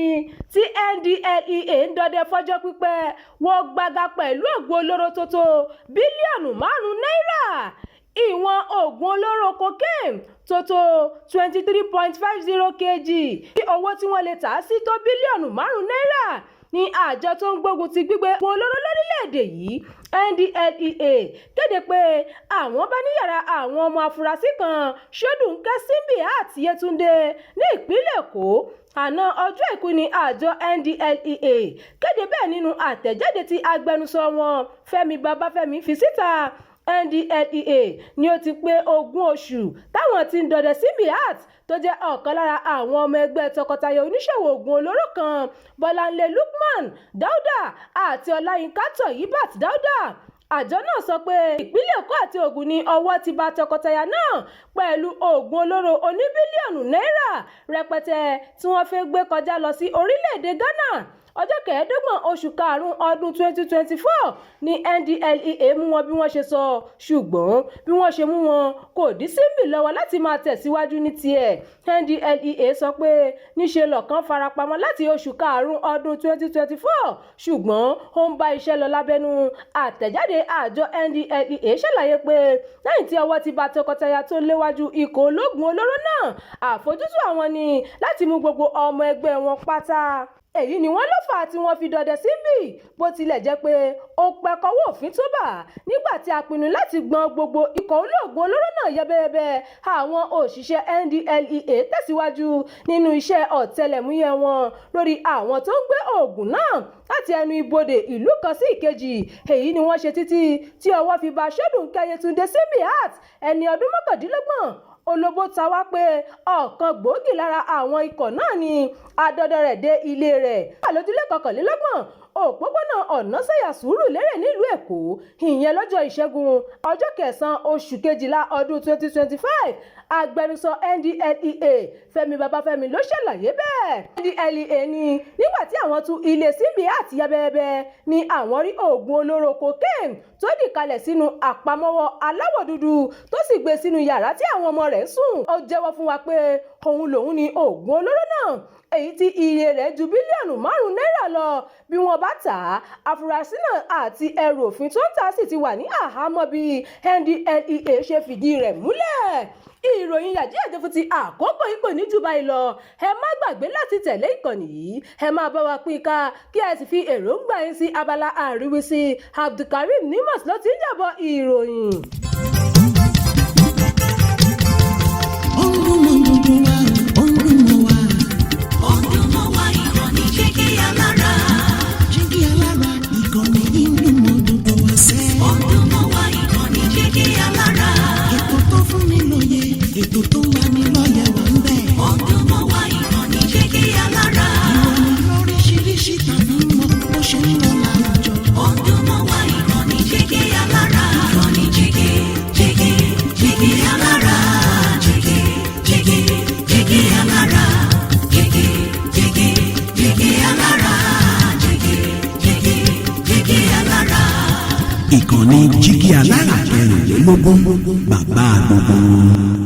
ẹni tí NDLEA ń dọdẹ fọjọ́ pípẹ́ wọ gbàgà pẹ̀lú oògùn olóró tó tó bílíọ̀nù 5 náírà, ìwọ̀n oògùn olóró cocaine tó tó 23.50 kg, owó tí wọ́n lè tà á sí tó bílíọ̀nù 5 náírà ní àjọ tó ń gbógun ti gbígbé oògùn olóró lórílẹ̀-èdè yìí, NDLEA, kéde pé àwọn bá ní yàrá àwọn ọmọ afurasí kan, Ṣódùnkẹ́ Simbiat Yétúndé, ní ìpínlẹ̀ Èkó. Àná ọjọ́ Àìkú ní àjọ NDLEA kéde bẹ́ẹ̀ nínú àtẹ̀jáde tí agbẹnusọ wọn, Fẹ́mi Babáfẹ́mi, fi síta. NDLEA ní ó ti pé 20 oṣù táwọn ti ń dọdẹ Simbiat, tó jẹ́ ọ̀kan lára àwọn ọmọ ẹgbẹ́ tọkọtaya oníṣòwò oògùn olóró kan, Bọ́láńlé Lukman Dauda àti Ọláyínká Toyibot Dauda. Àjọ náà sọ pé ìpínlẹ̀ Èkó àti Ògùn ní ọwọ́ ti bá tọkọtaya náà pẹ̀lú oògùn olóró oníbílíọ̀nù náírà rẹpẹtẹ tí wọ́n fẹ́ gbé kọjá lọ sí orílẹ̀-èdè Ghana. Ọjọ́ 25 oṣù karùn-ún ọdún 2024 ní NDLEA mú wọn bí wọ́n ṣe sọ. Ṣùgbọ́n bí wọ́n ṣe mú wọn kò dí Simbi lọ́wọ́ láti máa tẹ̀síwájú ní tiẹ̀. NDLEA sọ pé níṣe lọ́kàn farapamọ́ láti oṣù karùn-ún ọdún 2024, ṣùgbọ́n ó ń bá iṣẹ́ lọ lábẹ́nú. Àtẹ̀jáde àjọ NDLEA ṣàlàyé pé lẹ́yìn tí ọwọ́ ti bá tọkọtaya tó léwájú ikọ̀ ológun olóró náà, àfojúsùn àwọn ni láti mú gbogbo ọmọ ẹgbẹ́ wọn pátá. Èyí ni wọ́n ló fà á tí wọ́n fi dọdẹ Simbi. Bó tilẹ̀ jẹ́ pé ó pẹ́ kọ́wọ́ òfin tó bà, nígbà tí a pinnu láti gbọ́n gbogbo ikọ̀ olóògùn olóró náà yẹ́bẹ́yẹ́bẹ́, àwọn òṣìṣẹ́ NDLEA tẹ̀síwájú nínú iṣẹ́ ọ̀tẹlẹ̀múyẹ́ wọn lórí àwọn tó ń gbé oògùn náà láti ẹnu ibodè ìlú kan sí ìkejì. Èyí ni wọ́n ṣe títí tí ọwọ́ fi bá Ṣódùnkẹ́ Yétúndé Simbiat, ẹni ọdún 29. Olóbó ta wá pé ọ̀kan gbòógì lára àwọn ikọ̀ náà ni adọ́dọ̀ rẹ̀ dé ilé rẹ̀ lójúlé 21, òpópónà Ọ̀nàsànyà, Sùúrùlérè, nílùú Èkó, ìyẹn lọ́jọ́ Ìṣẹ́gun, ọjọ́ 9 oṣù kejìlá ọdún 2025. Agbẹnusọ NDLEA, Fẹ́mi Babáfẹ́mi, ló ṣàlàyé bẹ́ẹ̀. NDLEA ní nígbà tí àwọn tú ilé Simbiat yẹ́bẹ́yẹ́bẹ́ ní àwọn rí oògùn olóró cocaine tó dì kalẹ̀ sínú àpamọ́wọ́ aláwọ̀ dúdú, tó sì gbé sínú yàrá tí àwọn ọmọ rẹ̀ ń sùn. Ó jẹ́wọ́ fún wa pé òun lòun ní oògùn olóró náà, èyí tí iye rẹ̀ ju bílíọ̀nù 5 náírà lọ bí wọ́n bá tà á. Àfúrásì náà àti ẹrù òfin tó ń tà sì ti wà ní àhámọ́ bí NDLEA ṣe fìdí rẹ̀ múlẹ̀. Ìròyìn yàjíyàjẹ́ fún ti àkókò yìí kò ní jù báyìí lọ. Ẹ má gbàgbé láti tẹ̀lé ìkànnì yìí, ẹ máa bá wa pín ká, kí ẹ sì fi èròǹgbà yín sí abala àríwísí. Abdulkareem Nimas ló ti ń jábọ̀ ìròyìn. Ó ń dún mọ́ gbogbo wa, ó ń dún mọ́ wa. Ó ń dún mọ́ wa, ìkànnì Jígí Alára. Jígí Alára, ìkànnì yìí ń dún mọ́ gbogbo wa sẹ́. Ó ń dún mọ́ wa, ìkànnì Jígí Alára. Ètò tó fún ni lóye, ètò tó ń lani lọ́yẹ̀ wà ń bẹ̀. Ó ń dún mọ́ wa, ìkànnì Jígí Alára. Ìròyìn lóríṣiríṣi tàbí mọ bó ṣe ń lọ láwùjọ. Ó ń dún mọ́ wa, ìkànnì Jígí Alára. Ìkànnì Jígí, Jígí, Jígí Alára. Jígí, Jígí, Jígí Alára. Jígí, Jígí, Jígí Alára. Jígí, Jígí, Jígí Alára. Ìkànnì Jígí Alára 24, bàbá gbogbo wọn.